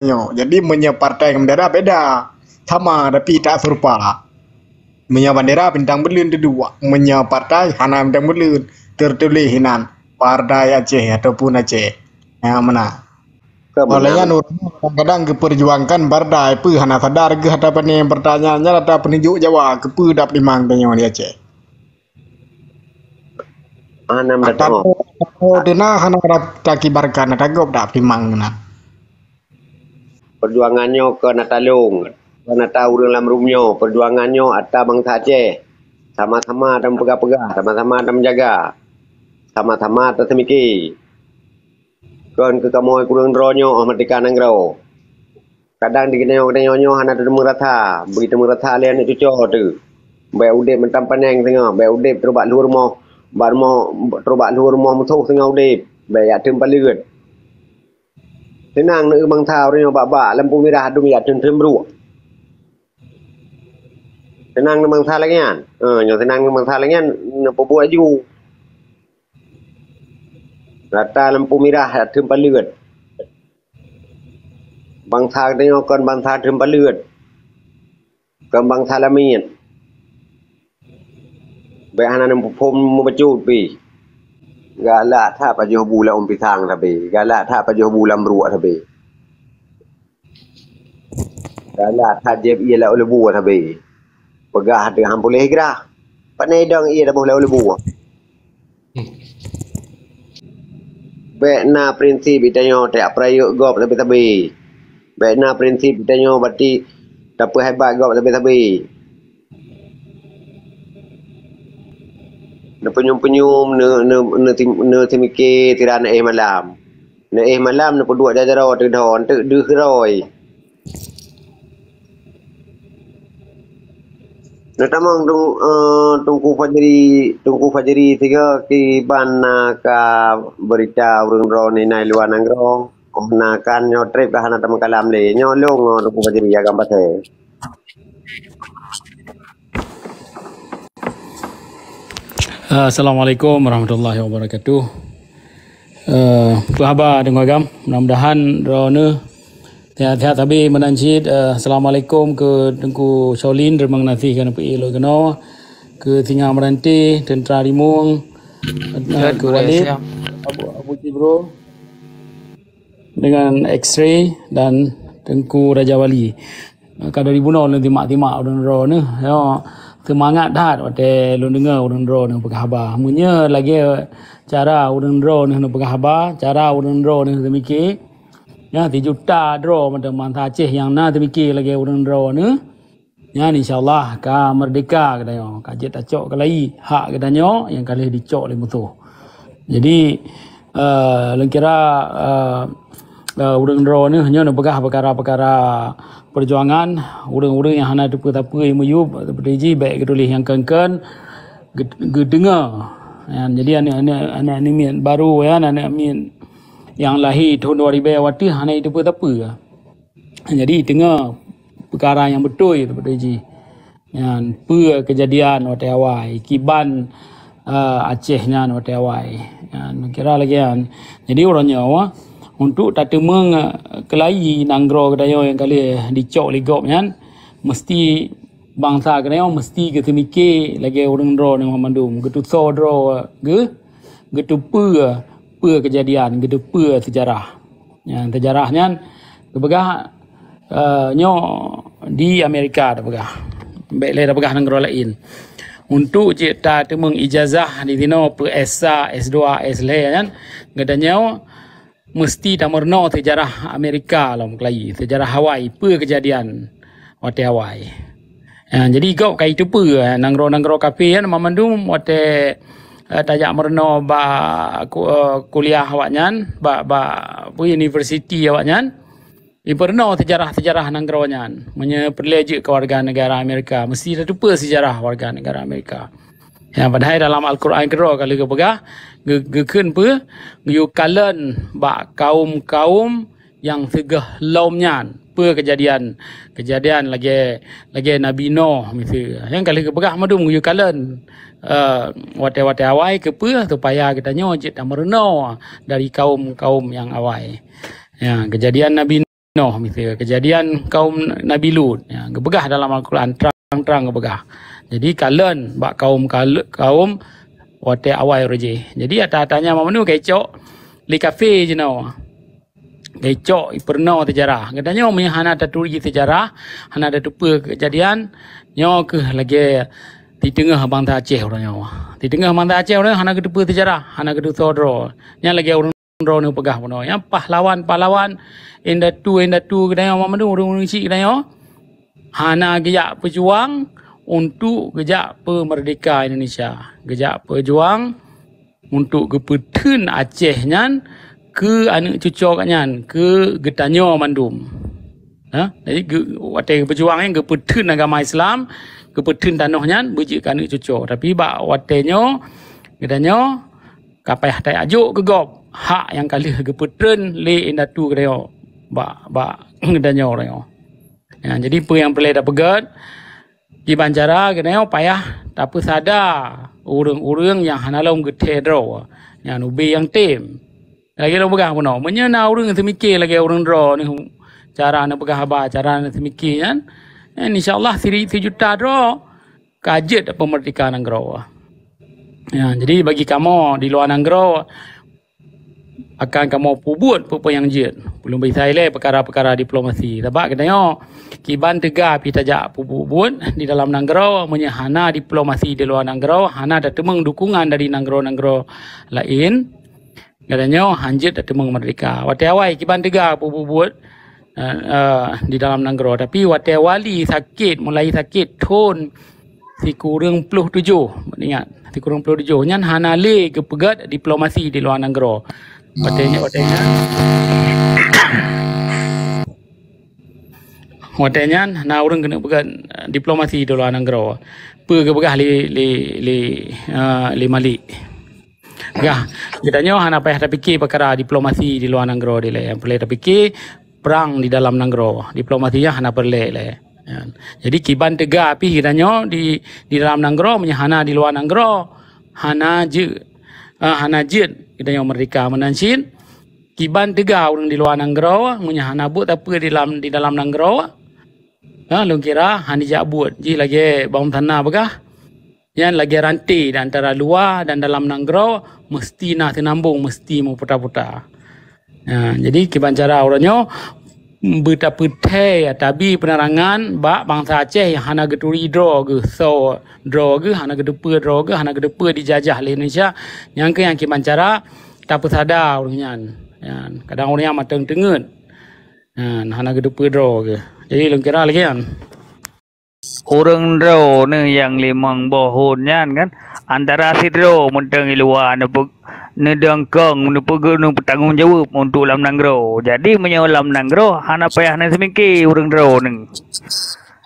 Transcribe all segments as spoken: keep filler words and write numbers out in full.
nyoe. Jadi meunyoe partai ngon bendera beda, sama tapi tak serupa. Meunyoe bendera bintang buleuen teuduek, meunyoe partai hana bintang buleuen, teutuléh inan Partai Aceh ataupun Aceh. Nyang mana? Kebenaran. Oleh nyan ureuëng kadang-kadang geuperjuangkan partai, peue hana sadar geuh ata pane pertanyaan nyan ata peununjuk Jawa, keupeue dap limang tanyoe di Aceh. Hana Ata meudatang. Ata tena hana rab takibarkan, ata gob dap limang na. Perjuangan nyoe kon ata lôn, kon ata ureuëng lam rum nyoe. Perjuangan nyoe ata bansa Aceh. Sama-sama ata meupeugah-peugah, sama-sama ata meujaga. Sama-sama ata seumike. Kon keu kamoe kureueng droe nyoe oh merdeka nanggroe. Kadang di geutanyoe-geutanyoe nyoe hana teumeurasa, beuteumeu rasa lé aneuk cucoe teuh. Bék udeb meutam paneng singoh, bék udeb trok bak lhue rumoh, bak rumoh, trok bak lhue rumoh musoh singoh udeb, bék jak teumpa leuet. Seunang neu bansa uroe nyoe bak-bak lampu mirah dum jak teun-teun bruek. Seunang neu bansa lagée nyan. Ha, nyoe seunang neu bansa lagée nyan neupeubuet laju. Rata lampu mirah jak teun paleuet. Bansa geutanyoe kon bansa teun paleuet. Kon bansa lamiet. Bék hana neupeuphom meubacut pih. Galak that pajoh bu lam pisang sabe. Galak that pajoh bu lam bruek sabe. Galak that jieb ié lam leubue sabe. Peugah teuh han puléh grah. Pane idong ié taboh lam leubue. Bék na prinsip geutanyoe tajak peurayeuk gob sabe-sabe. Bék na prinsip geutanyoe bati tapeuhebat gob sabe-sabe. Neupeunyum-peunyum, ne-, ne-, ne-, neuseumiké sira neuéh malam. Neuéh malam neupeuduek jaroe teudong teuk deuh roi. Neutamong tung-, eh, Teungku Fajri, Teungku Fajri sigoe kiban na ka beurita ureuëng droeneuh na i luwa nanggroe. Óh na kan nyoe treb ka hana tameukalam lé. Nyoe lôn ngon Teungku Fajri agam pasai. Assalamualaikum warahmatullahi wabarakatuh. Eh, peue haba deungoe agam? Mudah-mudahan droeneuh sehat-sehat sabe meunan cit. Eh, assalamualaikum keu Teungku Shaolin, teurimong gaséh keu neupeuék lôn keunoe, keu Singa Meurante, Teuntra Rimueng, eh, keu Walid, Abu, Abu Jibro, dengan X-ray dan Teungku Raja Wali. Ka dari bunoe lôn timak-timak ureuëng droeneuh. Nyoe seumangat that watée lôn deungoe ureuëng droeneuh peugah haba. Meunyoe lagée cara ureuëng droeneuh neupeugah haba, cara ureuëng droeneuh teumike, nyan sijuta droe mantong bansa Aceh nyang na teumike lagée ureuëng droeneuh. Nyan insya Allah ka meurdeka geutanyoe, ka jeuet tacok keulai hak geutanyoe nyang ka lheueh dicok lé musoh. Jadi, eh, lôn kira, eh, eh, ureuëng droeneuh nyoe neupeugah peukara-peukara peujuangan, ureuëng-ureuëng nyang hana teupeue-tapeue meuyub seperti jih, bék geutuléh nyang kon-kon, geu-, geudeungoe. Nyan, jadi aneuk-aneuk, aneuk-aneuk miet baru nyan, aneuk miet nyang lahé thon dua ribée watée hana teupeue-tapeue. Jadi teungoe peukara nyang beutôi seperti jih. Nyan peue keujadian watée awai, kiban, eh, Aceh nyan watée awai. Nyan kira lagée nyan. Jadi uroe nyoe untuk tateumeung, eh, keulai nanggroe geutanyoe nyang ka lheueh dicok lé gob nyan, meusti bansa geutanyoe meusti geuteumike lagée ureuëng droeneuh mandum, geutusoe droe geuh, geuteupeue peue keujadian, geuteupeue seujarah. Nyan, seujarah nyan geupeugah, eh, nyoe di Amerika tapeugah. Bék lé tapeugah nanggroe laén. Untuk cit tateumeung ijazah di sinoe peue S sa, S dua, S lhée nyan, geutanyoe meusti tameurunoe seujarah Amerika lom keulai, seujarah Hawaii, peue keujadian watée awai. Ha, jadi gob ka iteupeue, ha, nanggroe-nanggroe kafé nyan mandum watée, eh, tajak meurunoe bak ku-, eh, kuliah awaknyan, bak, bak, peue, universiti awaknyan, ipeurunoe seujarah-seujarah nanggroe nyan. Meunyoe peureulée jeuet keu warga negara Amerika, meusti tateupeue seujarah warga negara Amerika. Ya, padahai dalam Al-Quran keudroe ka lheueh geupeugah, geu-, geukheun peue? Geuyue kalon bak kaum-kaum nyang sigohlom nyan. Peue keujadian, keujadian lagée, lagée Nabi Noh miseue. Nyang ka lheueh geupeugah mandum geuyue kalon, eh, watée-watée awai keupeue supaya geutanyoe jeuet tameurunoe dari kaum-kaum nyang awai. Ya, keujadian Nabi Nuh, miseue kejadian kaum Nabi Lut. Ya, geupeugah dalam Al-Quran, terang-terang geupeugah. Jadi, kalon bak kaum, kal-, kaum watée awai uroe jih. Jadi, ata-ata nyan mandum ka icok lé kafé jinoe. Ka icok ipeurunoe seujarah. Geutanyoe meunyoe hana taturi seujarah, hana tateupeue kejadian, nyoe kheueh lagée di teungoh bansa Aceh uroe nyoe. Di teungoh bansa Aceh uroe nyoe hana geuteupeue seujarah, hana geuteusoe droe. Nyan lagée ureuëng droeneuh peugah bunoe. Nyang pahlawan-pahlawan, indatu-indatu geutanyoe mandum, ureuëng-ureuëng chik geutanyoe hana geujak peujuang untuk geujak peumeurdeka Indonesia. Geujak peujuang untuk geupeutheun Aceh nyan keu aneuëk cucoe gobnyan, keu geutanyoe mandum. Ha? Jadi, geu-, watée geupeujuang nyan geupeutheun agama Islam, geupeutheun tanoh nyan beujeuet keu aneuëk cucoe. Tapi bak watée nyoe, geutanyoe ka payah tajak jok keu gob hak nyang ka lheueh geupeutreun lé indatu geutanyoe bak, bak geutanyoe uroe nyoe. Ya, jadi peue nyang peureulée tapeugét, kiban cara geutanyoe payah tapeusada ureuëng-ureuëng nyang hana lom geuthée droe, nyan ubé nyang tem. Lagée lôn peugah bunoe, meunyoe na ureuëng seumike lagée ureuëng droeneuh, cara neupeugah haba, cara neuseumiké nyan, eh, insya Allah siri-, sijuta droe ka jeuet peumeurdeka nanggroe. Ya, jadi bagi kamoe di luwa nanggroe, akan kamoe peubuet peue-peue nyang jeuet. Ulôn beuisai lé peukara-peukara diplomasi. Sabab geutanyoe kiban teuga pih tajak peubuet di dalam nanggroe, meunyoe hana diplomasi di luwa nanggroe, hana tateumeung dukungan dari nanggroe-nanggroe laén, geutanyoe hanjeuet tateumeung meurdeka. Watée awai kiban teuga peubuet, eh, eh, di dalam nanggroe. Tapi watée wali sakét, mulai sakét thon sikureueng ploh tujoh, ingat, sikureueng ploh tujoh, nyan hana lé geupeugét diplomasi di luwa nanggroe. Watée nyan, watée nyan, watée nyan na ureuëng keuneuk peugét, eh, diplomasi di luwa nanggroe. Peue geupeugah lé, lé, lé, eh, lé Malik. Gah, geutanyoe hana payah tapike peukara diplomasi di luwa nanggroe dilée. Nyang peureulée tapike perang di dalam nanggroe. Diplomasi nyan hana peureulée lé. Ya. Jadi kiban teuga pih geutanyoe di, di dalam nanggroe, meunyoe hana di luwa nanggroe, hana jeuet, eh, hana jeuet geutanyoe meurdeka. Meunan cit, kiban teuga ureuëng di luwa nanggroe, meunyoe hana buet sapeue di dalam, di dalam nanggroe, ha, lôn kira hana jak buet. Jih lagée Bang Thana peugah, nyan lagée ranté di antara luwa dan dalam nanggroe, meusti na seunambong, meusti meuputa-puta. Ha, jadi kiban cara uroe nyoe beutapeuthée tabi peunerangan bak bansa Aceh nyang hana geuturi droe geuh, soe droe geuh, hana geuteupeue droe geuh, hana geuteupeue dijajah lé Indonesia. Nyang keuh nyang kiban cara tapeusada ureuëng nyan. Nyan, kadang ureuëng nyan mantong teungeut. Nyan, hana geuteupeue droe geuh. Jadi lôn kira lagée nyan. Ureuëng droeneuh nyang limong boh thon nyan kan, antara sidroe mantong i luwa neupeu-, neudong kong, neupeuge-, neupeutanggong jaweueb untuk lam nanggroe. Jadi meunyoe lam nanggroe hana payah neuseumiké ureuëng droeneuh.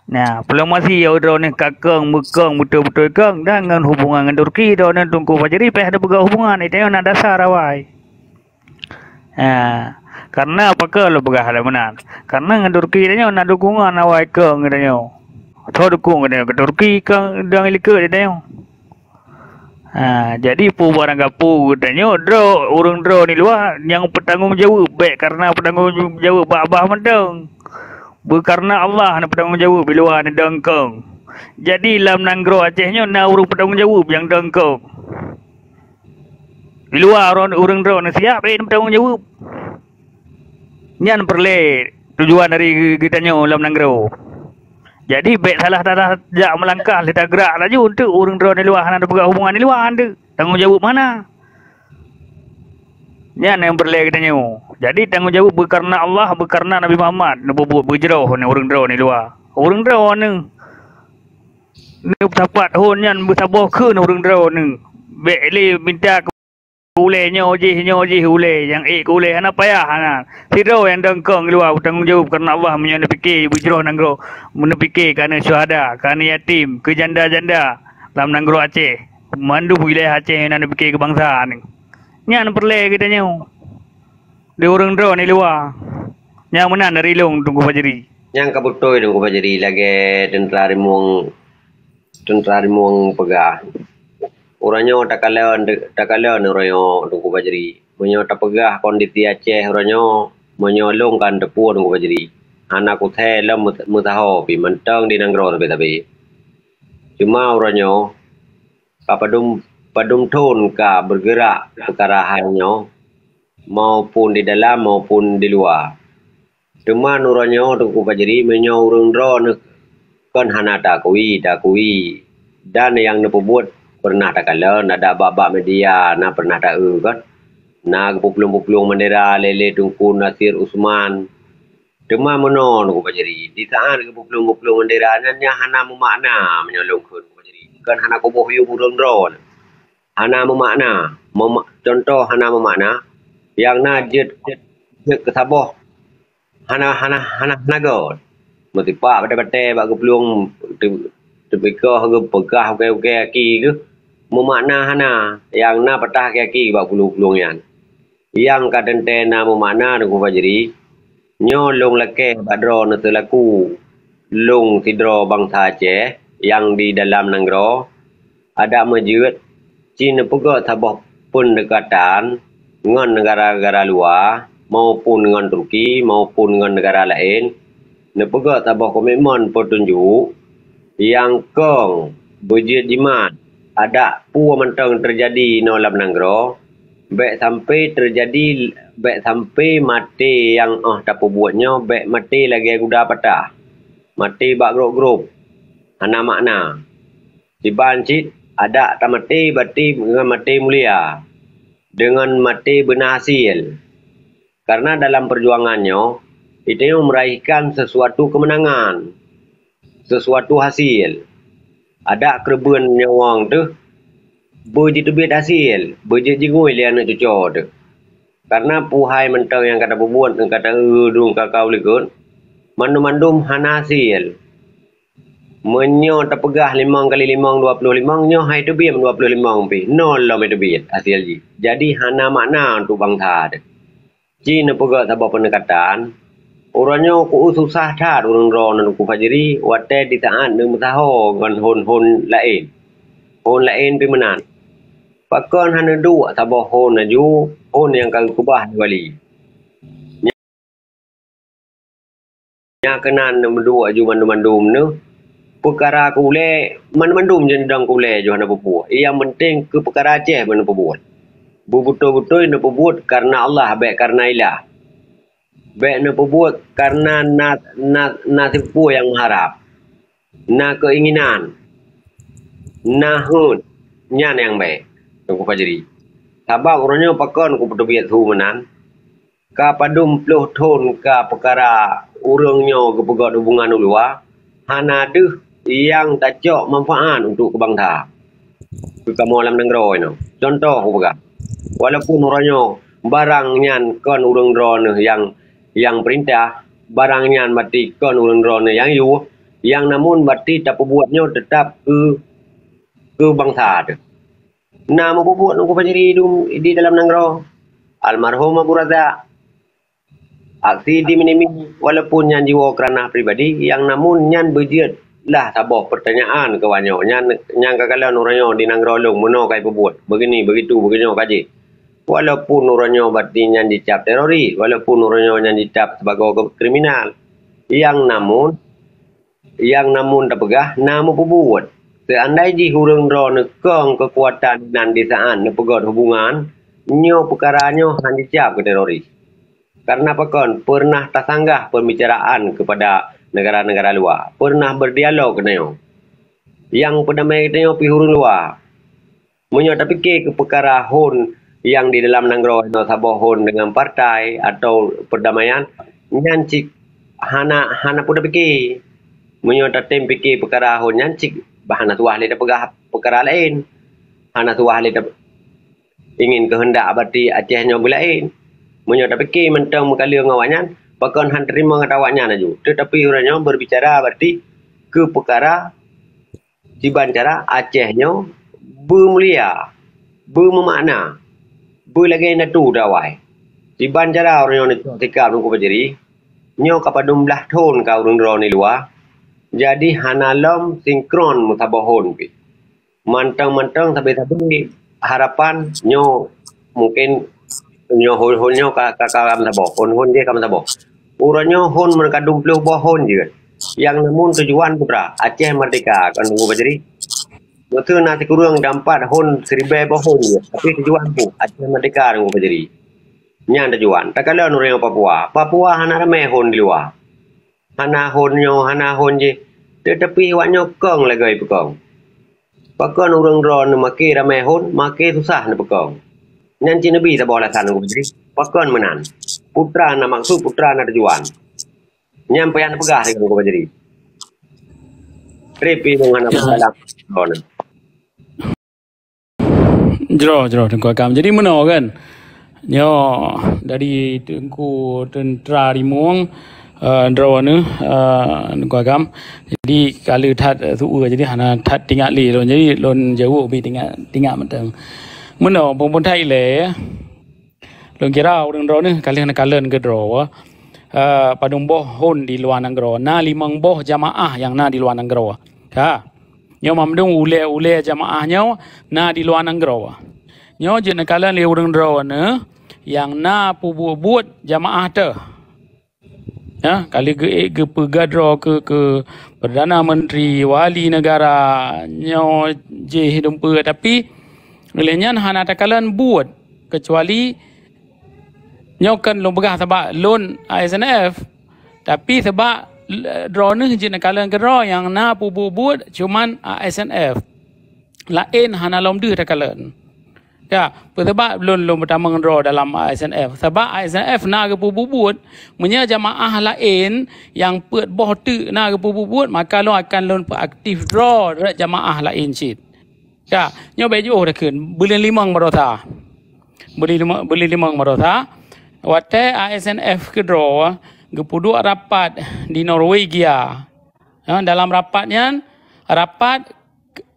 Nah, diplomasi ureuëng droeneuh ka kong, meukong, beutôi-beutôi kong, dan ngon hubungan ngon Turki droeneuh Teungku Fajri payah neupeugah hubungan, itu na dasar awai. Ha, karena pakon lôn peugah lagée meunan? Karena ngon Turki tanyoe na dukungan awai keu geutanyoe. Soe dukung geutanyoe? Keu Turki keu dang likot tanyoe. Ha, jadi peue barang gapu geutanyoe droe, ureuëng droe di luwa nyang peutanggong jaweueb, bék karena peutanggong jaweueb bak babah mantong. Beukarena Allah na peutanggong jaweueb di luwa neudong kong. Jadi lam nanggroe Aceh nyoe na ureuëng peutanggong jaweueb nyang dong kong. Di luwa ureuëng, ureuëng droeneuh siap, eh, meutanggong jaweueb. Nyan peureulée tujuan dari geu-, geutanyoe lam nanggroe. Jadi bék salah-salah jak meulangkah, lé tagrak laju untuk ureuëng droeneuh di luwa hana tapeugah hubungan di luwa, untuk tanggong jaweueb mana. Nyan nyang peureulée geutanyoe. Jadi tanggong jaweueb beukarena Allah, beukarena Nabi Muhammad, neupeubuet beujroh ureuëng droeneuh di luwa. Ureuëng droeneuh neupeusapat thon nyan beusaboh kheun ureuëng droeneuh. Bék lé minta keu ulée nyoe jih, nyoe jih ulée, nyang ék keu ulée hana payah hana. Sidroe nyang dong kong di luwa beutanggong jaweueb karena Allah meunyoe neupiké beujroh nanggroe, meunyoe neupiké keu aneuëk syuhada, keu aneuëk yatim, keu janda-janda lam nanggroe Aceh. Mandum wilayah Aceh na neupiké keu bansa nyoe. Nyan peureulée geutanyoe. Di ureuëng droeneuh di luwa. Nyang meunan dari lôn Teungku Fajri. Nyang ka beutôi Teungku Fajri lagée teuntra rimueng, teuntra rimueng peugah. Uroe nyoe takalon, takalon uroe nyoe Teungku Fajri. Meunyoe tapeugah kondisi Aceh uroe nyoe, Meunyoe lôn kan teupeu Teungku Fajri, hana kusé lom meusaho pih mantong di nanggroe sabe-sabe. Cuma uroe nyoe ka padum, padum thon ka bergerak peukara hai nyoe, maupun di dalam maupun di luwa. Teuma uroe nyoe Teungku Fajri, meunyoe ureuëng droeneuh kon hana takui, takui, dan nyang neupeubuet pernah takalon, ada bak-bak media na pernah taeu kan, na geupuplueng-puplueng bendera lé-lé Teungku Nasir Usman. Teuma meunoe Teungku Fajri, di saat geupuplueng-puplueng bendera nyan, nyan hana meumakna meunyoe lôn kheun Teungku Fajri. Kan hana kuboh yum ureuëng droeneuh. Hana meumakna. Mema-, contoh hana meumakna, nyang na jeuet, jeuet, jeuet keu saboh hana, hana, hana, hana göt. Meusipak batée-batée bak geuplueng teu-, teupikoh geupeugah ukai-ukai aki geuh, meumakna hana, nyang na patah aki-aki bak pulueng-pulueng nyan. Nyang ka teuntée na meumakna Teungku Fajri, nyoe lôn lakée bak droeneuh seulaku lôn sidroe bansa Aceh nyang di dalam nanggroe, adak meujeuet ci neupeugét saboh peundekatan ngon negara-negara luwa, maupun ngon Turki, maupun ngon negara laén, neupeugét saboh komitmen peutunjuk nyang kong beujeuet jimat adak peue mantong teujadi inoe lam nanggroe, bék sampai teujadi, bék sampai maté nyang óh tapeubuet nyoe bék maté lagée guda patah, maté bak grob-grob, hana makna. Siban cit adak tamaté bati deungon maté mulia, deungon maté beuna hasil. Karena dalam peujuangan nyoe, geutanyoe meuraihkan sesuatu keumeunangan, sesuatu hasil. Adak keureubeuen nyawöng teuh beujiteubiet hasil, beujeuet jingui lé aneuëk cucoe teuh. Karena peue hai mantong nyang ka tapeubuet, nyang ka taeu dum ka kau likot, mandum-mandum hana hasil. Meunyoe tapeugah limong kali limong dua puluh limong, nyoe hai teubiet dua puluh limong pih, nol lom hai teubiet hasil jih. Jadi hana makna untuk bansa teuh. Ci neupeugét saboh peunekatan, uroe nyoe keu susah that ureuëng droeneuh Teungku Fajri, watée di saat neumeusaho ngon hon-hon laén. Hon laén pih meunan. Pakon hana duek saboh hon laju, hon nyang ka geukeubah di wali. Nyang keunan neumeuduek laju mandum-mandum neuh, peukara keu ulée, mandum-mandum jeunidong keu ulée laju hana peue-peue. Nyang penting keu peukara Aceh beu neupeubuet. Beubeutôi-beutôi neupeubuet karena Allah, bék karena ilah. Bék neupeubuet karena na, na, na sipeue nyang meuharab. Na keuinginan. Na heuet. Nyan nyang bék. Teungku Fajri. Sabab uroe nyoe pakon kupeuteubiet su meunan. Ka padum ploh thon ka peukara ureuëng nyoe geupeugét hubungan u luwa, hana deuh nyang tacok manfaat untuk keu bansa. Keu kamoe lam nanggroe inoe. Contoh kupeugah, walaupun uroe nyoe barang nyan kon ureuëng droeneuh nyang, nyang peurintah, barang nyan bati kon ureuëng droeneuh nyang yue, nyang namun bati tapeubuet nyoe teutab keu, keu bansa teuh. Na meupeubuet Teungku Fajri di dalam nanggroe, almarhum Abu Razak, aksi di Minimi, walaupun nyan jiwoe keu ranah pribadi, nyang namun nyan beujeuet lah saboh peurtanyaan keu awak nyoe. Nyan, nyang ka kalon uroe nyoe di nanggroe lôn meunoe ka jipeubuet, beugini, beugitu, beuginyoe ka jih. Walaupun uroe nyoe bati nyan jicap teroris, walaupun uroe nyoe nyan jicap sibagoe kriminal, nyang namun Nyang namun tapeugah na meupeubuet. Seuandai jih ureuëng droeneuh kong keukuatan nan di saat neupeugét hubungan, nyoe peukara nyoe han jicap keu teroris. Karena pakon pernah tasanggah pembicaraan kepada negara-negara luwa, pernah berdialog keunoe. Nyang peudamai geutanyoe pih ureuëng luwa. Meunyoe tapike keu peukara hon nyang di dalam nanggroe inoe saboh hon deungon partai atau peurdamaian, nyan cit hana, hana peue tapike. Meunyoe tatem pike peukara hon nyan cit, bah hana suah lé tapeugah peukara laén. Hana suah lé ta-, ingin keuheundak bati Aceh nyoe beulaén. Meunyoe tapike mantong meukaleueng awaknyan, pakon han teurimong ata awaknyan laju. Teutapi uroe nyoe berbicara bati keu peukara Siban cara Aceh nyoe beumulia, beumeumakna, beulagée natu dawai. Siban cara ureuëng nyoe neucok sikap Teungku Fajri, nyoe ka padum blaih thon ka ureuëng droe ni luwa, jadi hana lom sinkron meusaboh hon pih. Mantong-mantong sabe-sabe harapan nyoe mungken Nyoe hon-hon nyoe ka, ka, ka meusaboh. Hon-hon jih ka meusaboh. Uroe nyoe hon meuka dum ploh boh hon jeuet. Nyang neumon tujuan peue teuma? Aceh merdeka, kon Teungku Fajri. Meuseu na sikureueng dan pat hon siribèe boh hon jeuet. Tapi tujuan peue? Aceh merdeka, Teungku Fajri. Nyan tujuan. Takalon ureueng Papua. Papua hana ramè hon di luwa. Hana hon nyoe, hana hon jih. Teutapi awak nyoe kong lagèe peukong. Pakon ureueng droeneuh maké ramè hon, maké susah neupeukong. Nyan cit neubi saboh alasan, Teungku Fajri. Pakon meunan? Peue teuma na maksud, peue teuma na tujuan. Nyan payah neupeugah lagèe nyan, Teungku Fajri. Trép pi ngon hana masalah droeneuh. Jroh, jroh, Teungku Agam. Jadi meunoe kan. Nyoe dari Teungku Teuntara Rimueng, eh, droeneuh, eh, Teungku Agam. Jadi ka lheueh that, eh, su-, jadi hana that teuingat lé lôn. Jadi lôn jaweueb pih teuingat, teuingat mantong. Meunoe, phon-phon that ilèe, lôn kira ureueng droeneuh ka lheueh neukalon keudroe, eh, padum boh hon di luwa nanggroe. Na limong boh jamaah nyang na di luwa nanggroe. Ka. Nyoe mandum ulèe-ulèe jamaah nyoe na di luwa nanggroe. Nyoe jeuet neukalon lé ureueng droeneuh nyang na peubuet-buet jamaah teuh. Ya, ka lheueh geuék geupeugah droe keu, keu Perdana Menteri, Wali Negara, nyoe jih dumpeue, tapi lé nyan hana takalon buet, keucuali nyoe kon lôn peugah sabab lôn A S N F, tapi sabab, eh, droeneuh jeuet neukalon keudroe nyang na peubuet-buet cuman A S N F. Laén hana lom deuh takalon. Ya, peue sabab lôn, lôn meutamong droe dalam A S N F? Sabab A S N F na geupeubuet-buet, meunyoe jamaah laén nyang peuet boh teuk na geupeubuet-buet, maka lôn akan lôn peuaktif droe jamaah laén cit. Ya, nyoe bèk jiôh takheun, buleuen limong baroesa. Buleuen limong, buleuen limong baroesa, watèe A S N F keudroe geupeuduek rapat di Norwegia. Ya, dalam rapat nyan, rapat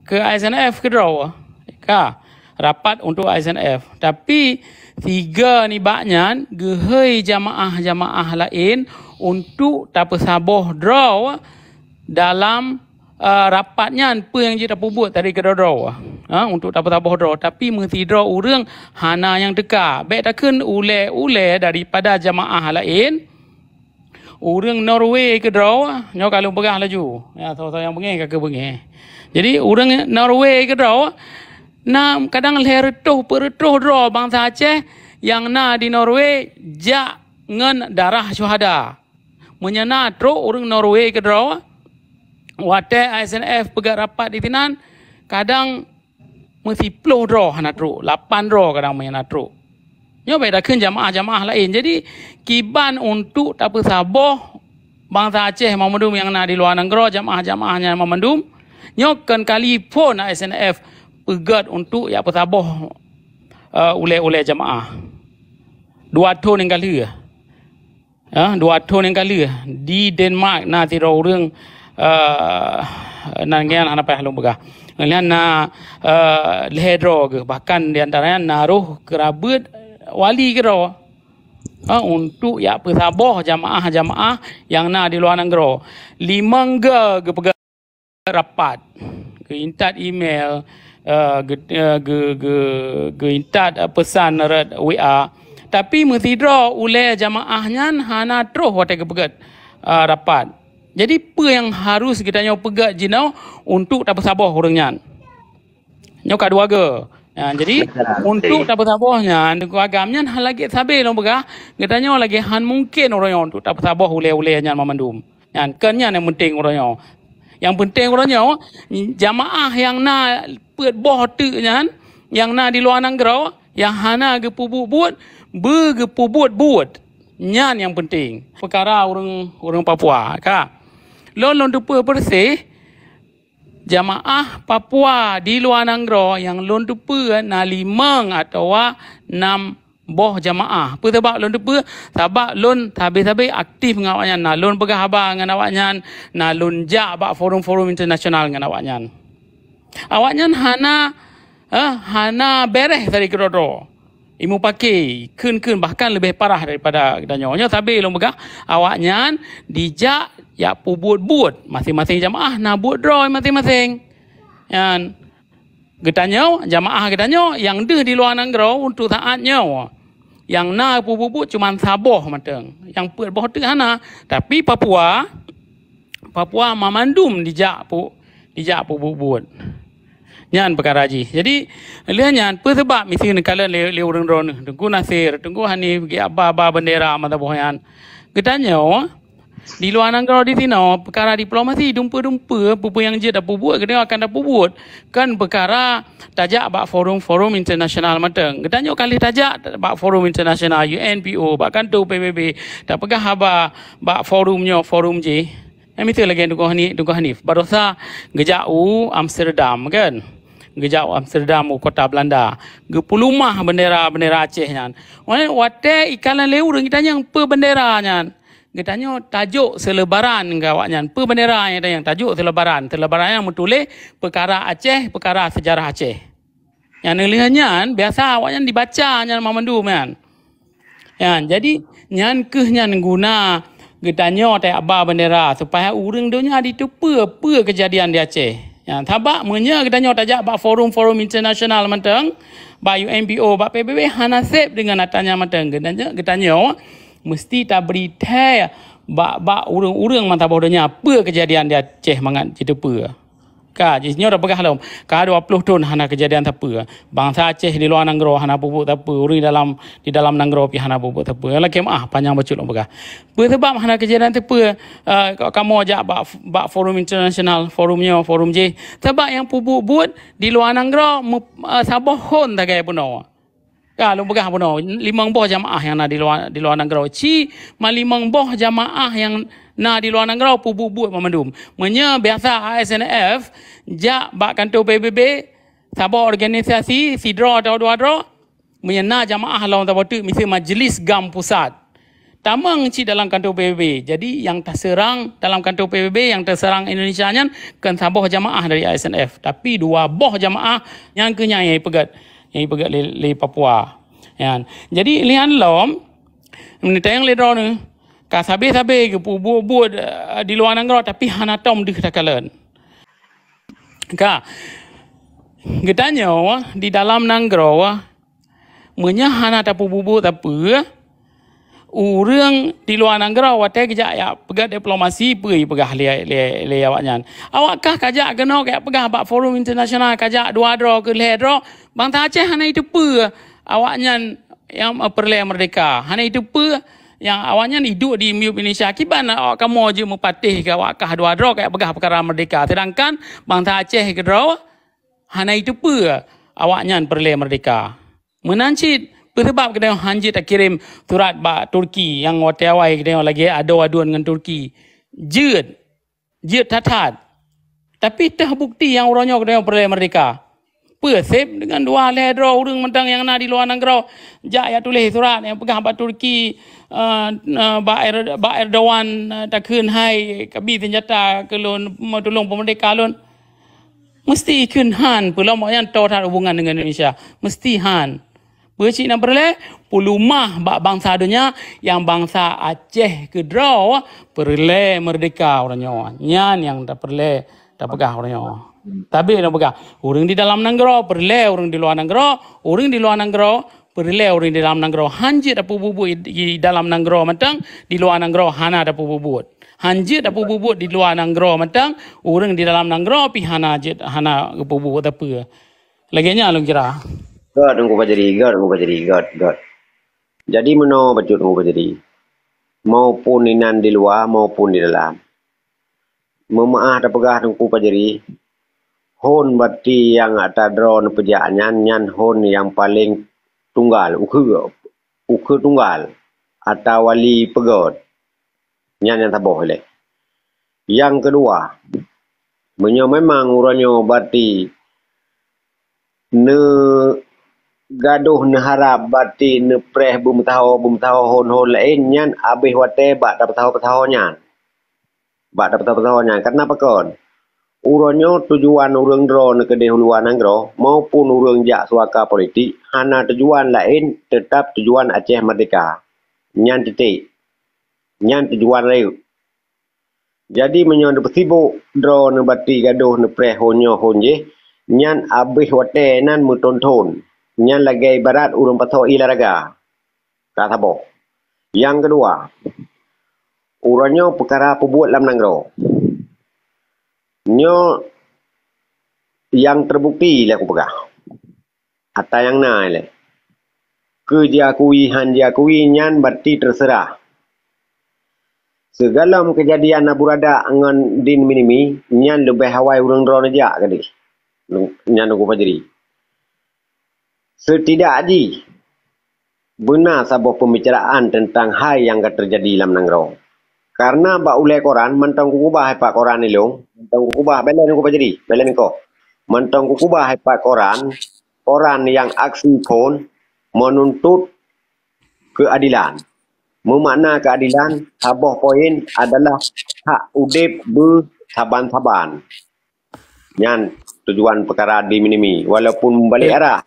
ke A S N F keudroe. Ka, rapat untuk A S N F. Tapi, sigo nibak nyan geuhôi jamaah-jamaah laén untuk tapeusaboh droe dalam, eh, rapat nyan, peue nyang jeuet tapeubuet tadi keudroe-droe. Ha, untuk tapeusaboh droe. Tapi, meusidroe ureueng hana nyang teuka. Bèk takheun ulèe-ulèe daripada jamaah laén, ureueng Norway keudroe, nyoe ka lôn peugah laju. Ya, soe-soe nyang beungèh ka keubeungèh. Jadi, ureueng Norway keudroe, na kadang lhèe reutôh peuet reutôh droe bansa Aceh nyang na di Norway jak ngon darah syuhada. Meunyoe na trok ureueng Norway keudroe, watèe A S N F peugöt rapat disinan, kadang meusiplôh droe hana trok, lapan droe kadang meunan trok. Nyoe bèk takheun jamaah-jamaah laén. Jadi, kiban untuk tapeusaboh bansa Aceh banmandum nyang na di luwa nanggroe, jamaah-jamaah nyan banmandum, nyoe kon kali phôn A S N F peugöt untuk jak peusaboh, eh, ulèe-ulèe jamaah. Dua thôn nyang ka lheueh. Ya, dua thôn nyang ka lheueh di Denmark na sidroe ureueng, eh, nan nyan hana payah lôn peugah. Nyan na, eh, lhèe droe geuh, bahkan di antara nyan na roh keurabeuet wali keudroe. Ha, untuk jak peusaboh jamaah-jamaah nyang na di luwa nanggroe. Limong go geupeugah rapat, geuintat email, eh, geu-, eh, geu-, geu-, geuintat, eh, peusan rot W A. Tapi meusidroe ulèe jamaah nyan hana troh watèe geupeugöt, eh, rapat. Jadi, peue nyang harus geutanyoe peugöt jinoe untuk tapeusaboh ureueng nyan? Nyoe ka dua go. Ya, jadi, untuk tapeusaboh nyan, Teungku Agam, nyan hana lagèe sabe lôn peugah, geutanyoe lagèe han mungken uroe nyoe untuk tapeusaboh ulèe-ulèe nyan banmandum. Nyan, kon nyan nyang penting uroe nyoe. Nyang penting uroe nyoe, jamaah nyang na peuet boh teuk nyan, nyang na di luwa nanggroe, nyang hana geupeubuet-buet, beugeupeubuet-buet. Nyan nyang penting. Peukara ureueng, ureueng Papua, ka. Lôn, lôn teupeue peureséh, jamaah Papua di luwa nanggroe nyang lôn teupeue na limong atawa nam boh jamaah. Peue sabab lôn teupeue? Sabab lôn sabe-sabe aktif ngon awaknyan. Na lôn peugah haba ngon awaknyan, na lôn jak bak forum-forum internasional ngon awaknyan. Awaknyan hana, eh, hana bèrèh dari keudroe-droe. Imupakè, kheun-kheun, bahkan leubeh parah daripada geutanyoe. Nyoe sabe lôn peugah, awaknyan dijak jak peubuet-buet. Maséng-maséng jamaah na buet droe maséng-maséng. Nyan, geutanyoe, jamaah geutanyoe nyang deuh di luwa nanggroe untuk saat nyoe, Nyang na peubuet-buet cuma saboh mantong. Nyang peuet boh teuk hana. Tapi Papua, Papua mamandum dijak pu-, dijak peubuet-buet. Nyan peukara jih. Jadi, lheueh nyan, peue sabab miseue neukalon lé, lé ureuëng droeneueh, Teungku Nasir, Teungku Hanif, geujak ba-ba bendera mata boh nyan. Geutanyoe, di luwa nanggroe di sinoe, peukara diplomasi dumpeue-dumpeue, peue-peue nyang jeuet tapeubuet, geutanyoe akan tapeubuet. Kon peukara tajak bak forum-forum internasional mantong. Geutanyoe ka lheueh tajak bak forum internasional, U N P O, bak kantô P B B, tapeugah haba bak forum nyoe, forum jih. Nyan miseue lagée Teungku Hanif, Teungku Hanif. Baroesa geujak u Amsterdam, kan? Geujak u Amsterdam, u kota Belanda. Geupeulumah bendera-bendera Aceh nyan. Wa-, watée ikalon lé ureuëng geutanyoe peue bendera nyan. Geutanyoe tajok seulebaran keu awaknyan. Peue bendera nyang tajok seulebaran. Seulebaran nyan meutuléh peukara Aceh, peukara seujarah Aceh. Nyang lheueh nyan, biasa awaknyan dibaca nyan mamandum nyan. Nyan, jadi, nyan kheueh nyan guna geutanyoe tajak ba bendera, supaya ureuëng donya jiteupeue peue keujadian di Aceh. Nyan, sabab meunyoe geutanyoe tajak bak forum-forum internasional mantong, bak U N P O, bak P B B, hana sép deungon atra nyan mantong. Geutanyoe, geutanyoe meusti tabri thèe bak, bak ureuëng-ureuëng mata boh donya peue keujadian di Aceh mangat jiteupeue. Ka, jih nyoe tapeugah lom, ka dua ploh thon hana keujadian sapeue. Bansa Aceh di luwa nanggroe hana peubuet sapeue, ureuëng di dalam, di dalam nanggroe pih hana peubuet sapeue. Lakée meuáh, panyang bacut lôn peugah. Peue sabab hana keujadian sapeue, eh, ka-, kamoe jak bak, bak forum internasional, forum nyoe, forum jih? Sabab nyang peubuet-buet di luwa nanggroe meu-, eh, saboh hon sagai bunoe. Ka lôn peugah bunoe, limong boh jamaah nyang na di luwa, di luwa nanggroe. Ci ma limong boh jamaah nyang na di luwa nanggroe peubuet-buet mamandum. Meunyoe biasa A S N F jak bak kantô P B B, saboh organisasi, sidroe atawa dua droe, meunyoe na jamaah lom saboh teuk, miseue majlis gam pusat. Tamong cit dalam kantô P B B. Jadi, nyang taseurang dalam kantô P B B, nyang taseurang Indonesia nyan kon saboh jamaah dari A S N F, tapi dua boh jamaah nyang kheueh nyang ipeugét, nyang ipeugét lé, lé Papua. Nyan. Jadi, lheueh nyan lom, meunyoe tanyong lé droeneueh, ka sabe-sabe geupeubuet-buet, eh, di luwa nanggroe, tapi hana tom deuh takalon. Ka, geutanyoe di dalam nanggroe, meunyoe hana tapeubuet-buet sapeue, ureuëng di luwa nanggroe watée geujak jak peugét diplomasi peue jipeugah lé, lé, lé awaknyan. Awak kah kajak keunoe kajak peugah bak forum internasional, kajak dua droe keu lhée droe, bansa Aceh hana jiteupeue awaknyan nyang peureulée meurdehka. Hana jiteupeue nyang awaknyan iduek di miyueb Indonesia. Kiban awak kamoe jeuet meupatéh keu awak kah dua droe kajak peugah peukara meurdehka. Seudangkan bansa Aceh keudroe hana jiteupeue awaknyan peureulée meurdehka. Meunan cit, peue sabab geutanyoe han jeuet takirém surat bak Turki nyang watée awai geutanyoe lagée adoe aduen ngon Turki? Jeuet, jeuet that-that. Tapi teuh bukeuti nyang uroe nyoe geutanyoe peureulée meurdehka. Peue seb deungon dua lhée droe ureuëng mantong nyang na di luwa nanggroe jak jak tuléh surat nyang peugah bak Turki, eh, eh, bak Er-, bak Erdogan, eh, takheun hai kabi seunjata keu lôn, meutulông peumeurdehka lôn. Meusti kheun han, peue lom awaknyan toe that hubungan deungon Indonesia. Meusti han. Peue cit nyang peureulée? Peulumah bak bansa donya nyang bansa Aceh keudroe peureulée meurdehka uroe nyoe. Nyan nyang tapeureulée tapeugah uroe nyoe. Tapi nyang peugah, ureuëng di dalam nanggroe peureulée ureuëng di luwa nanggroe, ureuëng di luwa nanggroe peureulée ureuëng di dalam nanggroe. Han jeuet tapeubuet-buet di dalam nanggroe mantong, di luwa nanggroe hana tapeubuet-buet. Han jeuet tapeubuet-buet di luwa nanggroe mantong, ureuëng di dalam nanggroe pih hana jeuet, hana geupeubuet sapeue. Lagée nyan lôn kira. Göt Teungku Fajri, göt Teungku Fajri, göt, göt. Jadi meunoe bacut Teungku Fajri, maupun inan di luwa maupun di dalam. Meumeuáh tapeugah Teungku Fajri, hon bati nyang ata droe neupeujak nyan, nyan hon nyang paleng tunggal, ukeue, ukeue tunggal, ata wali peugöt. Nyan nyang saboh ilée. Nyang keudua, meunyoe memang uroe nyoe bati neugadoh neuharab bati neupreh beumeusaho-beumeusaho hon-hon laén, nyan abéh watée bak tapeusaho-peusaho nyan. Bak tapeusaho-peusaho nyan, karna pakon? Uroe nyoe tujuan ureuëng droe neukeudeh u luwa nanggroe maupun ureuëng jak suaka politik hana tujuan laén, teutab tujuan Aceh meurdehka. Nyan titik. Nyan tujuan rayeuk. Jadi meunyoe neupeusibok droe neubati gadoh neupreh hon nyoe hon jéh, nyan abéh watée nan meuthon-thon. Nyan lagée ibarat ureuëng pasoe ié lam raga. Ka saboh. Nyang keudua, uroe nyoe peukara peubuet lam nanggroe. Nyoe nyang teubukti lé kupeugah. Ata nyang na ilée. Keu jiakui han jiakui nyan berarti terserah. Sigohlom keujadian Abu Radak ngon Din Minimi, nyan leubeh awai ureuëng droeneuh jak keudeh. Nyan Teungku Fajri. Setidak jih, beuna saboh pembicaraan teuntang hai nyang ka teujadi lam nanggroe. Kareuna bak ulée koran, mantong kukubah hai pat koran ilong, mantong kukubah, bèk lé Teungku Fajri, bèk lé niko. Mantong kukubah hai pat koran, koran nyang aksi phon menuntut keuadilan. Meumakna keuadilan, saboh poin adalah hak udeb beusaban-saban. Nyan tujuan peukara Din Minimi, walaupun meubalek arah.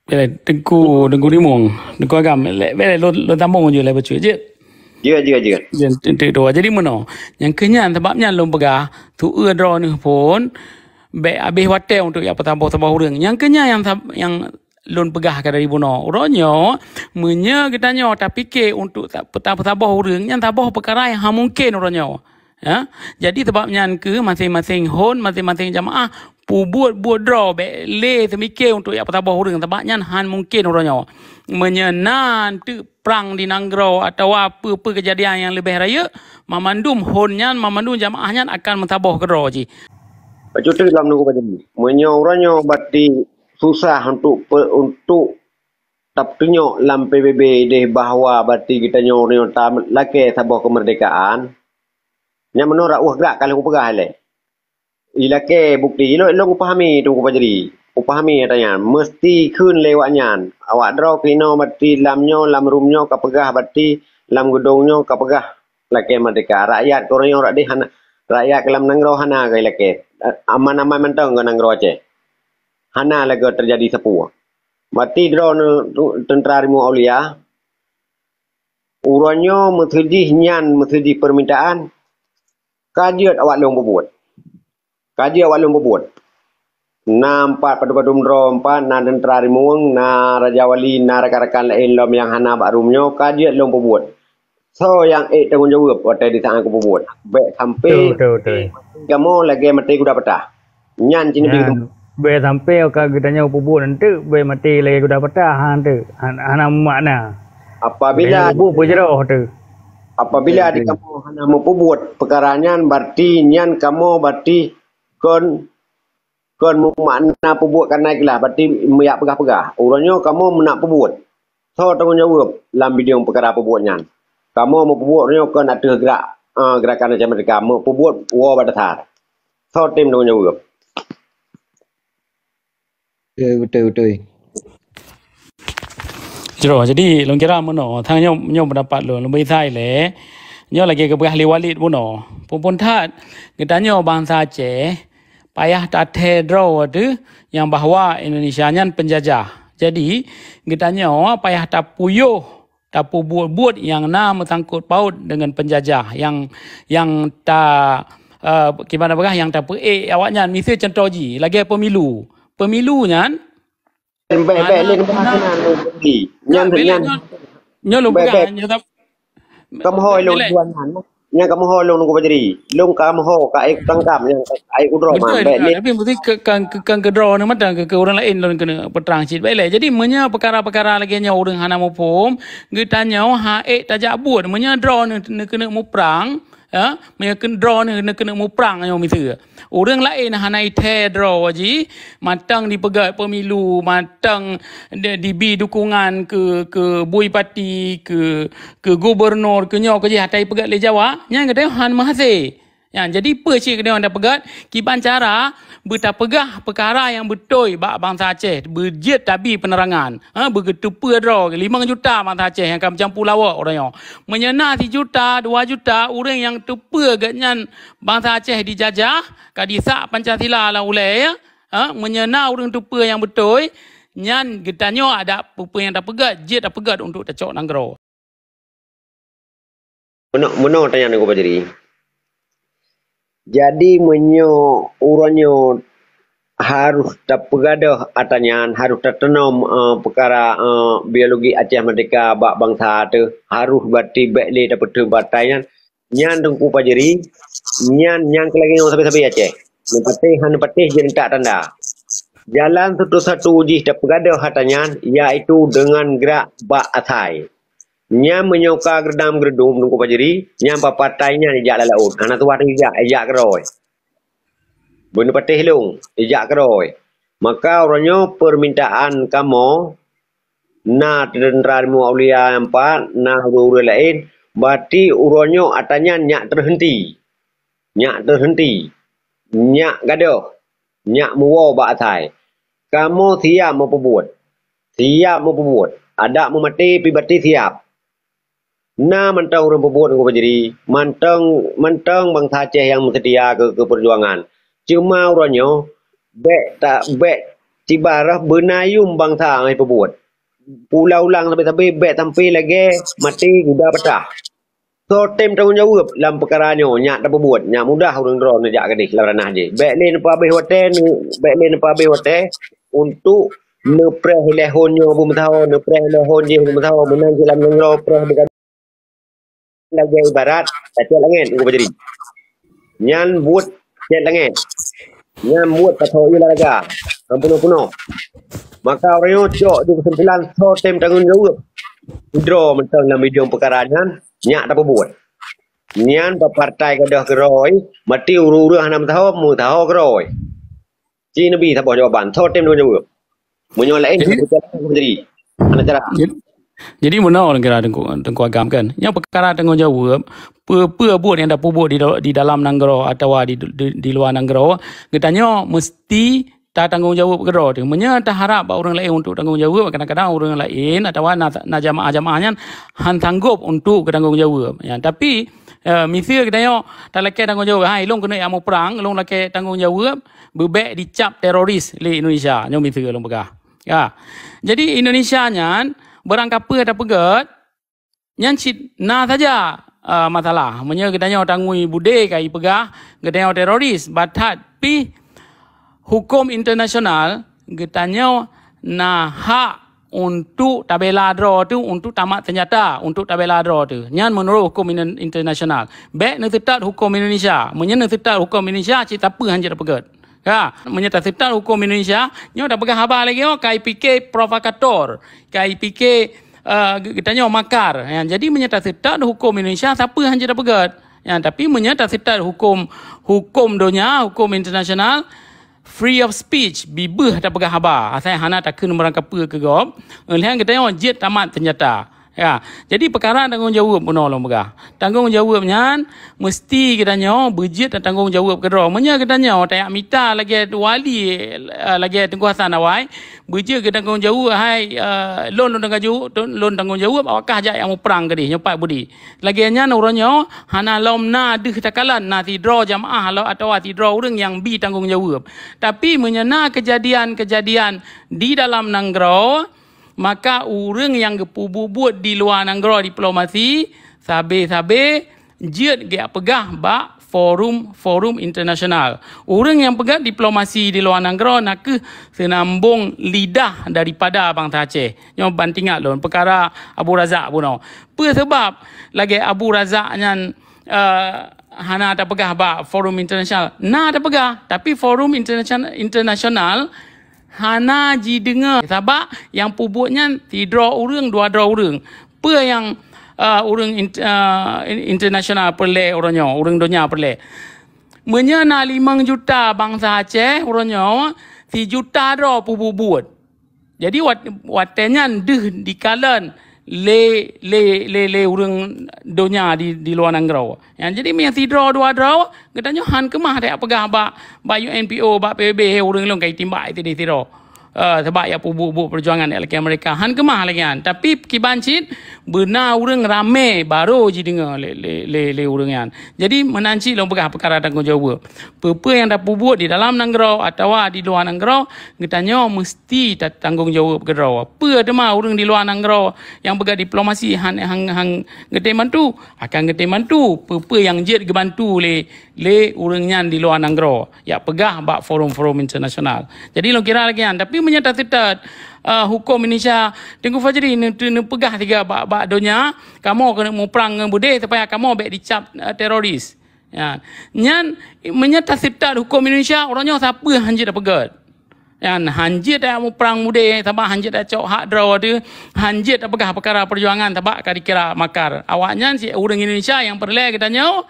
Teungku, Teungku Rimong, Teungku Agam, lé, bèk lé, lôn, lôn sambông ju lé bacut jeuet. Jeuet, jeuet, jeuet. Jeuet, teuk, teuk, dua. Jadi meunoe, nyang keu nyan sabab nyan lôn peugah, tu'eu droeneuh phon bèk habéh watèe untuk jak peusaboh-saboh ureuëng. Nyang keu nyan nyang sab-, nyang lôn peugah ka dari bunoe. Uroe nyoe, meunyoe geutanyoe tapike untuk ta-, peuta-, peusaboh ureuëng, nyan saboh peukara nyang hana mungken uroe nyoe. Ya, jadi sabab nyan keuh maséng-maséng hon, maséng-maséng jamaah peubuet buet droe, bèk lé teumike untuk jak peusaboh ureuëng, sabab nyan han mungken uroe nyoe. Meunyoe na teuk prang di nanggroe atawa peue-peue keujadian nyang leubeh rayeuk, mamandum hon nyan, mamandum jamaah nyan akan meusaboh keudroe jih. Bacut teuk lom Teungku Fajri. Meunyoe uroe nyoe berarti susah untuk pe-, untuk tapeutunyok lam P B B deh bahwa berarti geutanyoe uroe nyoe talakée saboh keumeurdekaan, nyan meunoe rot ueh grak ka lheueh kupeugah ilée. Ilakée bukti, ilôn, ilôn kupahami Teungku Fajri. Kupahami ata nyan. Meusti kheun lé awak nyan. Awak droe keunoe berarti lam nyoe, lam rum nyoe ka peugah, berarti lam geudong nyoe ka peugah lakée meurdeka. Rakyat keunoe rot deh hana, rakyat keu lam nanggroe hana keu ilakée. Aman-aman mantong keu nanggroe Aceh. Hana lagée teujadi sapeue. Berarti droeneuh tu-, teuntra Rimueng Aulia, uroe nyoe meuseujih nyan, meuseujih peumintaan, ka jeuet awak lôn peubuet. Ka jeuet awak lôn peubuet. Na empat padum-padum droe empat, na teuntra Rimueng, na Raja Wali, na rakan-rakan laén lom nyang hana bak rum nyoe, ka jeuet lôn peubuet. Soe nyang ék tanggong jaweueb watée di saát kupeubuet? Bèk sampai Betul, betul, betul. kamoe lagée maté guda patah. Nyan cit Nabi Nyan, bèk sampai ka geutanyoe peubuet enteuk, bèk maté lagée guda patah, ha, enteuk. Han-, hana meumakna. Apabila Geutanyoe peubuet peujroh tu. Apabila Betul, di betul. kamoe hana meupeubuet peukara nyan, berarti nyan kamoe berarti kon, kon meumakna peubuet ka na ikhlas, berarti meuyak peugah-peugah. Uroe nyoe kamoe meunak peubuet. Soe tanggong jaweueb lam bidang peukara peubuet nyan? Kamoe meupeubuet uroe nyoe kon ateueh gerak, eh, gerakan Aceh Merdeka, meupeubuet woe bak dasar. Soe tem tanggong jaweueb? Beutôi, beutôi, beutôi. Jroh, jadi lôn kira meunoe, tang nyoe, nyoe peundapat lôn, lôn bri sai lé. Nyoe lagée geupeugah lé Walid bunoe. Phon-phon that, geutanyoe bansa Aceh payah tathée droe teuh nyang bahwa Indonesia nyan penjajah. Jadi, geutanyoe payah tapuyôh tapeubuet-buet nyang na meusangkot paut deungon penjajah nyang, nyang ta, eh, kiban peugah nyang tapeuék awaknyan. Miseue cuntoh jih, lagée pemilu. Pemilu nyan Bèk, bèk, hana, lé nibak hana. Nyan, nyan, nyan. Nyoe lôn peugah, nyoe tam-, Kamoe ho lôn tuan nyan. Nyan kamoe ho lôn Teungku Fajri. Lôn kamoe ho ka ék tangkap nyan, ka ék kudroe man. Beutôi, bèk lé. Tapi mesti ke, ka, ka, ka keudroe ni mantong keu, keu ureuëng laén lôn keuneuk peutrang cit. Bèk lé. Jadi meunyoe peukara-peukara lagée nyoe ureuëng hana muphom, geutanyoe ha ék tajak buet. Meunyoe droeneuh keuneuk muprang, ya, meunyoe droeneuh keuneuk muprang nyoe miseue. Ureuëng laén hana ithée droe jih, mantong dipeugét pemilu, mantong di, dibi dukungan keu, keu bupati, keu, keu gubernur, keu nyoe keu jih, ata ipeugét lé Jawa, nyan geutanyoe han meuhasé. Nyan, jadi peue cit geutanyoe tapeugét, kiban cara beutapeugah peukara nyang beutôi bak bansa Aceh, beujeuet tabi peunerangan. Ha, beugeuteupeue droe, limong juta bansa Aceh nyang ka meucampu lawok uroe nyoe. Meunyoe na sijuta, dua juta ureuëng nyang teupeue geuhnyan bansa Aceh dijajah, ka disak Pancasila lam ulée, ya. Ha, meunyoe na ureuëng teupeue nyang beutôi, nyan geutanyoe adak peue-peue nyang tapeugét, jeuet tapeugét untuk tacok nanggroe. Meunoe, meunoe tanyong Teungku Fajri. Jadi meunyoe uroe nyoe harôh tapeugadôh atra nyan, harôh tateunom, eh, peukara, eh, biologi Aceh Merdeka bak bansa teuh, harôh berarti bék lé tapeuteun batai nyan. Nyan Teungku Fajri, nyan nyang keu lagée nyoe sabe-sabe Aceh. Neupatéh hana neupatéh jeuet neutak tanda. Jalan satu-satu jih tapeugadôh atra nyan, yaitu deungon grak bak asai. Nyan meunyoe ka geureudam geureudum Teungku Fajri, nyan papatai nyan ijak lam laôt. Hana tuha ijak, ijak keudroe. Beuneupatéh lôn, ijak keudroe. Maka uroe nyoe peumintaan kamoe na teuntara rimong aulia nyang pat, na ureuëng-ureuëng laén, berarti uroe nyoe atra nyan nyak teuhenti. Nyak teuhenti. Nyak gadôh. Nyak muwoe bak asai. Kamoe siap meupeubuet. Siap meupeubuet. Adak meumaté pih berarti siap. Na mantong ureuëng peubuet Teungku Fajri, mantong, mantong bansa Aceh nyang meuseutia keu, keu peujuangan. Cuma uroe nyoe, bék ta-, bék sibarah beuna yum bansa nyang peubuet. Pula ulang sabe-sabe bék sampai lagée maté guda patah. Soe tem tanggong jaweueb lam peukara nyoe, nyak tapeubuet, nyak mudah ureuëng droe neujak keudeh lam ranah jih. Bék lé neupeuhabéh watée, ne-, bék lé neupeuhabéh watée untuk neupreh ilée hon nyoe beumeusaho, neupreh ilée hon jih beumeusaho, meunan cit lam nanggroe preh bukan lagée ibarat tacét langét, Teungku Fajri. Nyan buet cét langét. Nyan buet pasoe ie lam raga. Ngon peunoh-peunoh. Maka ureuëng nyoe cok di keusimpulan soe tem tanggong jaweueb. Sidroe mantong lam bidang peukara nyan, nyak tapeubuet. Nyan bak partai gadôh keudroe, maté ureuëng-ureuëng hana meusaho, meusaho keudroe. Ci neubi saboh jawaban, soe tem tanggong jaweueb. Meunyoe laén, jadi, hana cara. Jadi, jadi meunoe kira Teungku, Teungku Agam kan. Nyang peukara tanggong jaweueb, peue-peue buet nyang tapeubuet di, di dalam nanggroe atawa di, di, di luwa nanggroe, geutanyoe meusti tatanggong jaweueb keudroe teuh. Meunyoe taharab bak ureuëng laén untuk tanggong jaweueb, kadang-kadang ureuëng laén atawa na, na jamaah-jamaah nyan han sanggob untuk geutanggong jaweueb. Ya, tapi, eh, miseue geutanyoe talakée tanggong jaweueb, hai, lôn keuneuk jak muprang, lôn lakée tanggong jaweueb, beubék dicap teroris lé Indonesia. Nyoe miseue lôn peugah. Ya. Jadi Indonesia nyan barang kapeue tapeugét, nyan cit na saja, ah, masalah. Meunyoe geutanyoe tangui budé ka ipeugah geutanyoe teroris, bah that pih huköm internasional geutanyoe na hak untuk tabela droe teuh, untuk tamat seunjata, untuk tabela droe teuh. Nyan meunurot huköm in-, internasional. Bék neuseutôt huköm Indonesia. Meunyoe neuseutôt huköm Indonesia, cit sapeue han jeuet tapeugét. Ka, meunyoe taseutôt huköm Indonesia, nyoe tapeugah haba lagée nyoe, ka ipike provokator, ka ipike, eh, geutanyoe makar. Ya, jadi meunyoe taseutôt huköm Indonesia, sapeue han jeuet tapeugét. Ya, tapi meunyoe taseutôt huköm, huköm donya, huköm internasional, free of speech, bibeuh tapeugah haba, asai hana takheun barang kapeue keu gob, lheueh nyan geutanyoe jeuet tamat seunjata. Ya, jadi peukara tanggong jaweueb bunoe lôn peugah. Tanggong jaweueb nyan meusti geutanyoe beujeuet tatanggong jaweueb keudroe. Meunyoe geutanyoe tajak mita lagée wali, eh, lagée Teungku Hasan awai, beujeuet geutanggong jaweueb, hai, eh, lôn, lôn tanggong jaweueb, lôn tanggong jaweueb, awak kah jak jak muprang keudeh, nyoe pat budi. Lagée nyan uroe nyoe hana lom na deuh takalon na sidroe jamaah atawa sidroe ureuëng nyang bi tanggong jaweueb. Tapi meunyoe na keujadian-keujadian di dalam nanggroe, maka ureuëng nyang geupeubuet-buet di luwa nanggroe diplomasi, sabe-sabe jeuet geujak peugah bak forum-forum internasional. Ureuëng nyang peugét diplomasi di luwa nanggroe nakeuh seunambong lidah daripada bansa Aceh. Nyoe ban teuingat lôn peukara Abu Razak bunoe. Peue sabab lagée Abu Razak nyan, eh, hana tapeugah bak forum internasional? Na tapeugah, tapi forum internasional, internasional hana jideungoe. Sabab nyang peubuet nyan sidroe ureuëng, dua droe ureuëng. Peue nyang, eh, ureuëng int-, eh, in-, internasional peureulée uroe nyoe, ureuëng donya peureulée? Meunyoe na limong juta bansa Aceh uroe nyoe, sijuta droe peubuet-buet. Jadi, wat-, watée nyan deuh dikalon lé, lé, lé, lé ureuëng donya di, di luwa nanggroe. Nyan jadi meunyoe sidroe dua droe, geutanyoe han keumah tajak peugah bak, bak U N P O, bak P B B, "Hei, ureuëng lôn ka jitimbak sideh sidroe." eh, sabab jak peubuet-buet peujuangan jak lakée merdeka. Han keumah lagée nyan. Tapi kiban cit beuna ureuëng ramé barô jideungoe lé, lé, lé, lé ureuëng nyan. Jadi meunan cit lôn peugah peukara tanggong jaweueb. Peue-peue nyang tapeubuet di dalam nanggroe atawa di luwa nanggroe, geutanyoe meusti tatanggong jaweueb keudroe. Peue teuma ureuëng di luwa nanggroe nyang peugah diplomasi han, han, han geutem bantu, akan geutem bantu. Peue-peue nyang jeuet geubantu lé, lé ureuëng nyan di luwa nanggroe, jak peugah bak forum-forum internasional. Jadi lôn kira lagée nyan. Tapi meunyoe taseutôt, eh, huköm Indonesia, Teungku Fajri neu-, neupeugah sigoe bak, bak donya, kamoe keuneuk muprang ngon beudé supaya kamoe bék dicap, eh, teroris. Ya. Nyan, meunyoe taseutôt huköm Indonesia, uroe nyoe sapeue han jeuet tapeugét. Nyan, han jeuet tamuprang beudé, sabab han jeuet tacok hak droe teuh, han jeuet tapeugah peukara peujuangan, sabab ka dikira makar. Awaknyan cit ureuëng Indonesia nyang peureulée geutanyoe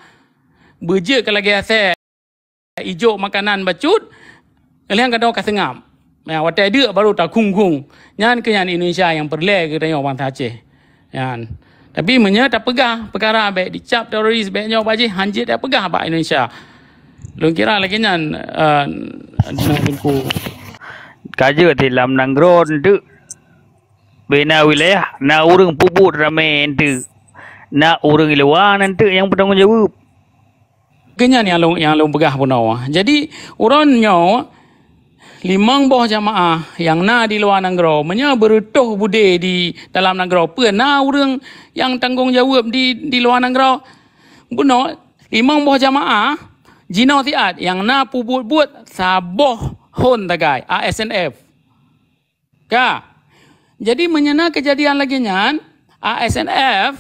beujeuet keu lagée asée ijok makanan bacut, lheueh nyan ka seungab. Ya, watée deuk baru tagung-gung. Nyan keuh nyan Indonesia nyang peureulée geutanyoe bansa Aceh. Nyan. Tapi meunyoe tapeugah peukara bék dicap teroris, bék nyoe bajih, han jeuet tapeugah bak Indonesia. Lôn kira lagée nyan, eh, Teungku. Ka jeuet di lam nanggroe enteuk. Bék na wilayah, na ureuëng peubuet ramé enteuk. Na ureuëng luwa enteuk nyang peutanggong jaweueb. Keu nyan nyang lôn, nyang lôn peugah bunoe. Jadi, uroe nyoe, limong boh jamaah nyang na di luwa nanggroe, meunyoe beureutoh beudé di dalam nanggroe, peue na ureuëng nyang tanggong jaweueb di, di luwa nanggroe? Bunoe, limong boh jamaah jinoe siat nyang na peubuet-buet saboh hon tagai, A S N F. Ka. Jadi, meunyoe na keujadian lagée nyan, A S N F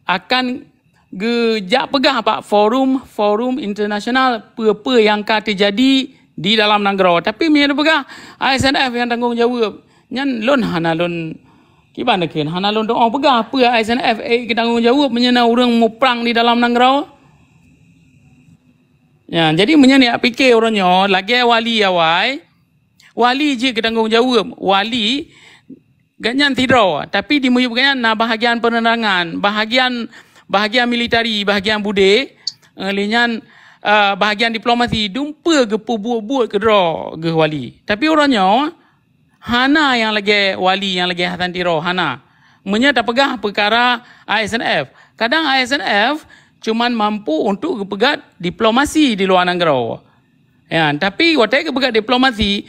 akan geujak peugah bak forum-forum internasional peue-peue nyang ka teujadi di dalam nanggroe. Tapi meunyoe peugah A S N F nyang tanggong jaweueb, nyan lôn hana lôn, kiban kheun, hana lôn doá peugah peue A S N F ék geutanggong jaweueb meunyoe na ureuëng muprang di dalam nanggroe. Ya, jadi meunyoe neujak pike uroe nyoe, lagée wali awai, wali jeuet geutanggong jaweueb, wali gobnyan sidroe, tapi di miyueb gobnyan na bahagian peunerangan, bahagian, bahagian militari, bahagian beudé, eh, lheueh nyan, eh, bahagian diplomasi, dumpeue geupeubuet-buet keudroe geuh wali. Tapi uroe nyoe, hana nyang lagée wali, nyang lagée Hasan Tiro, hana. Meunyoe tapeugah peukara A S N F, kadang A S N F cuman mampu untuk geupeugét diplomasi di luwa nanggroe. Ya, tapi watée geupeugét diplomasi,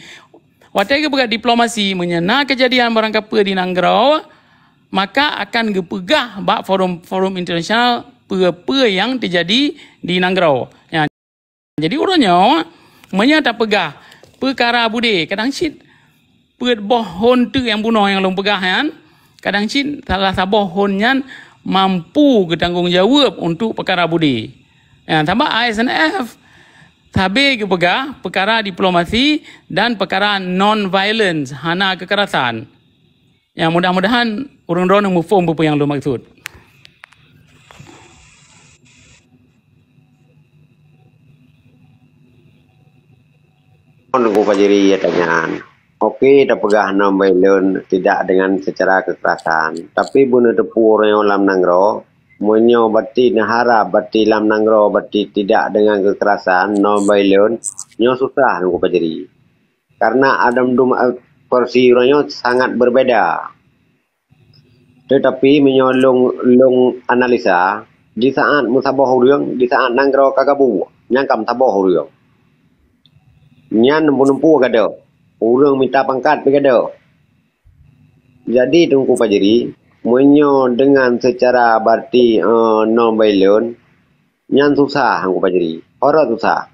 watée geupeugét diplomasi, meunyoe na keujadian barang kapeue di nanggroe, maka akan geupeugah bak forum-forum internasional peue-peue nyang teujadi di nanggroe. Ya. Jadi, uroe nyoe, meunyoe tapeugah peukara beudé, kadang cit peuet boh hon teuk nyang bunoe nyang lôn peugah nyan, kadang cit salah saboh hon nyan mampu geutanggong jaweueb untuk peukara beudé. Ya, sabab A S N F sabe geupeugah peukara diplomasi dan peukara non violence, hana keukerasan. Ya, mudah-mudahan ureuëng droeneuh muphom peue nyang lôn maksud. Teungku Fajri ya tanyan. Oke, tapeugah non violence tidak dengan secara kekerasan. Tapi beuneuteupeu ureuëng lam nanggroe, meunyoe berarti neuharab berarti lam nanggroe berarti tidak dengan kekerasan, non violence, nyoe susah Teungku Fajri. Karena adem dum, eh, versi uroe nyoe sangat berbeda. Tetapi meunyoe lôn, lôn analisa, di saat meusaboh ureuëng, di saat nanggroe ka gabuk, nyan ka meusaboh ureuëng. Nyan neumpu-neumpu gadôh, ureuëng mita pangkat pih gadôh. Jadi Teungku Fajri, meunyoe dengan secara berarti, eh, non violence, nyan susah Teungku Fajri. Orang susah.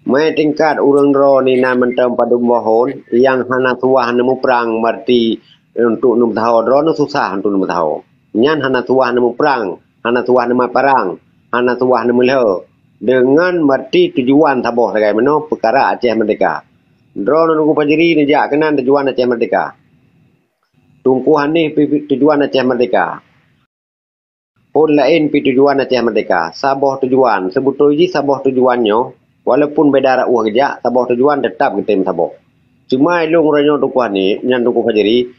Meutingkat ureuëng droeneuh nan mantong padum boh hon nyang hana suah neumuprang, berarti untuk neumeusaho droeneuh susah untuk neumeusaho. Nyan hana suah neumuprang, hana suah neumat parang, hana suah neumeulhö. Deungon berarti tujuan saboh sagai meunoe peukara Aceh Merdeka. Droeneuh Teungku Fajri neujak keunan tujuan Aceh Merdeka. Teungku Hanif pih tujuan Aceh Merdeka. Phon laén pih tujuan Aceh Merdeka. Saboh tujuan. Seubeutôi jih saboh tujuan nyoe, walaupun beda rot geujak, saboh tujuan teutap geutem saboh. Cuma ilôn uroe nyoe Teungku Hanif, nyan Teungku Fajri,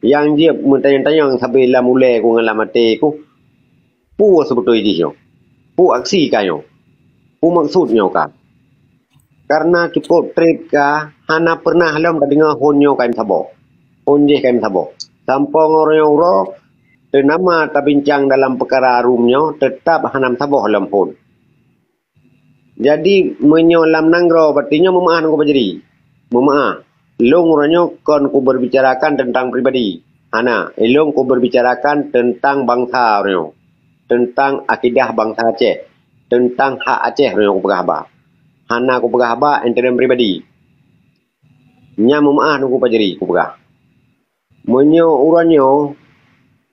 nyang jeuet meutanyong-tanyong sabe lam ulée ku ngon lam até ku, peue seubeutôi jih nyoe? Peue aksi ka nyoe? Peue maksud nyoe ka? Karena cukup treb ka hana pernah lom tadeungoe phon nyoe ka meusaboh. Phon jih ka meusaboh. Sampoe ngon uroe nyoe uroe, teunama tabincang dalam peukara rum nyoe, teutap hana meusaboh lom phon. Jadi, meunyoe lam nanggroe, berarti nyoe meumeu'ah ngon kupeujri. Meumeu'ah. Lôn uroe nyoe kon kuberbicarakan teuntang pribadi. Hana, ilôn kuberbicarakan teuntang bansa uroe nyoe. Teuntang akidah bansa Aceh. Teuntang hak Aceh uroe nyoe kupeugah haba. Hana kupeugah haba interim pribadi. Nyan meumeu'ah ngon kupeujri, kupeugah. Meunyoe uroe nyoe,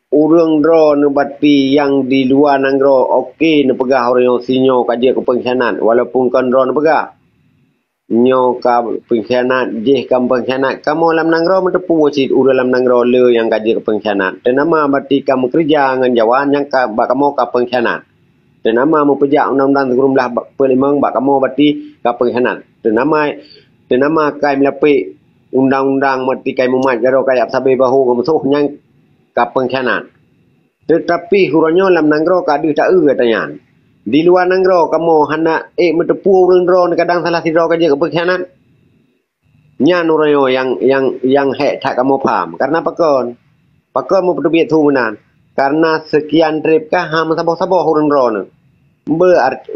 ureuëng droeneuh bak pi nyang di luwa nanggroe oke neupeugah uroe nyoe sinyoe ka jeuet keu pengkhianat, walaupun kon droeneuh peugah. Nyoe ka pengkhianat, jih ka pengkhianat. Kamoe lam nanggroe meuteupeue cit ureuëng lam nanggroe le nyang ka jeuet keu pengkhianat. Teunama bak pi ka meukeureuja ngon Jawa nyang ka bak kamoe ka pengkhianat. Teunama meupeujak undang-undang sikureueng blaih peuet limong bak kamoe bak pi ka pengkhianat. Teunama, teunama kai meulapék undang-undang bak pi kai mumat jaroe kai ap sabe bahu ngon musoh nyang ka pengkhianat. Teutapi uroe nyoe lam nanggroe ka deuh taeu gata nyan. Di luwa nanggroe kamoe hana ék meuteupeue ureuëng droeneuh kadang salah sidroe ka jeuet keu pengkhianat. Nyan uroe nyoe nyang, nyang, nyang hék that kamoe pham. Karena pakon? Pakon meupeuteubiet su meunan? Karena seukian treb kah hana meusaboh-saboh ureuëng droeneuh. Beu art-,